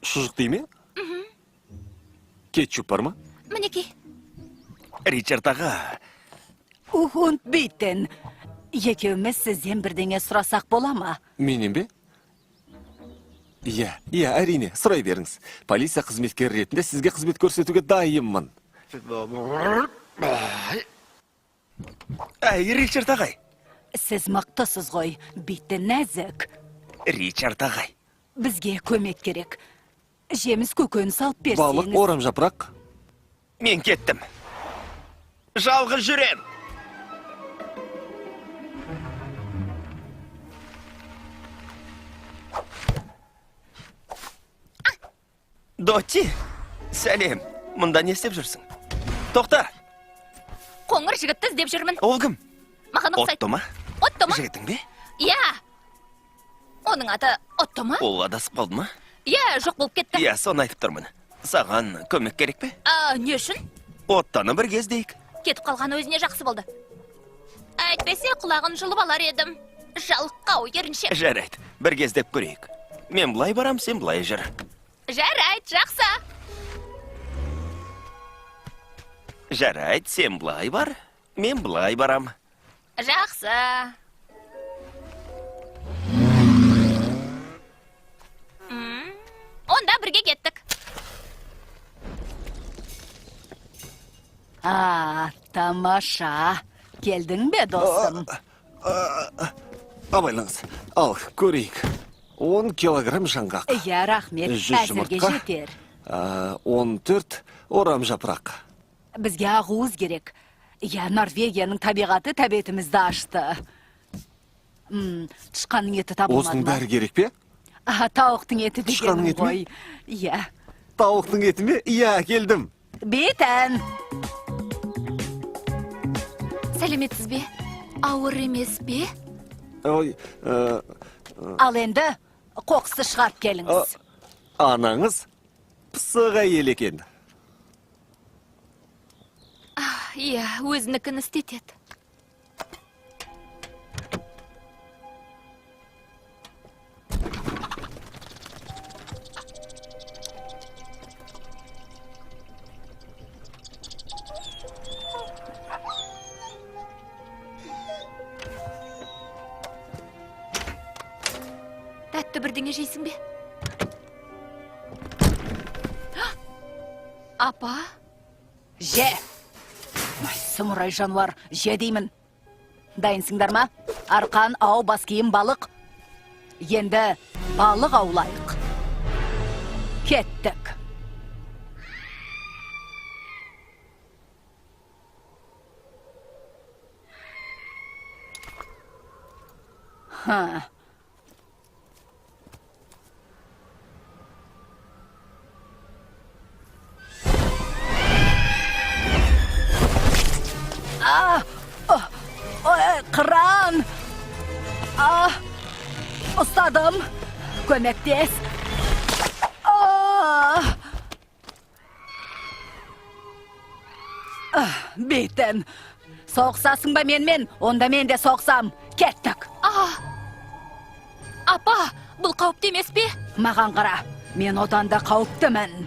Шұжық дей ме? Кетчуп бар ма? Мінекей. Ричард аға. Ухунд Биттен. Екеуміз сізден бірдеңе сұрасақ бола ма? Менен бе? Иә, иә, әрине, сұрай беріңіз. Полиция қызметкері ретінде сізге қызмет көрсетуге дайынмын. Әй, Ричард ағай. Сіз мықтысыз ғой, Биттен нәзік. Ричард ағай. Бізге көмек керек. Жеміс көкөніс алып берсеңіз. Балық, орам жапырақ. Мен кеттім. Жалғыз жүрем. Дотти, сәлем. Мұнда не істеп жүрсің? Тоқта. Қоңыр жігітті іздеп жүрмін. Ол кім? Маған ұқсайды. Отто ма? Отто ма? Жігітің бе? Иә. Оның аты Отто ма? Ол адасып қалды ма? Иә, жоқ болып кетті. Иә, соны айтып тұрмын. Саған көмек керек пе? А, не үшін? Оттаны бірге іздейік. Кетіп қалған өзіне жақсы болды. Әйтпесе құлағын жұлып алар едім. Жалқау еріншек. Жарайды, бірге іздеп көрейік. Мен былай барам, сен былай жүр. Жарайды, жақсы. Жарайды, сен былай бар, мен былай барам. Жақсы. Онда бірге кеттік. А, тамаша. Келдің бе, досым? Абайлаңыз. Ал, көрейік. 10 килограмм жаңғақ. Иә, рахмет. 100 Әзірге жұмыртқа. жетер. 14 орам жапырақ. Бізге ақуыз керек. Иә, Норвегияның табиғаты тәбетімізді ашты. Тышқанның еті табылмады Осының ма? бәрі керек пе? А, тауықтың еті Тышқанның дегенім еті ме? ғой. Иә. Тауықтың еті ме? Иә, келдім. Бейтін. Сәлеметсіз бе? Ауыр емес пе? Ой, Ал енді қоқысты шығарып келіңіз. Анаңыз пысық әйел екен. Иә, өзінікін істетеді. Тәтті бірдеңе жейсің бе? Апа? Же! Ой, сұмырай жануар, же деймін. Дайынсыңдар ма? Арқан, ау, бас киім, балық. Енді балық аулайық. Кеттік. Ха. Ой, қыран! А, ұстадым. Көмектес. А! А, Бейтін. Соғысасың ба менмен? Онда мен де соғысам. Кеттік. А! Апа, бұл қауіпті емес пе? Маған қара. Мен одан да қауіптімін.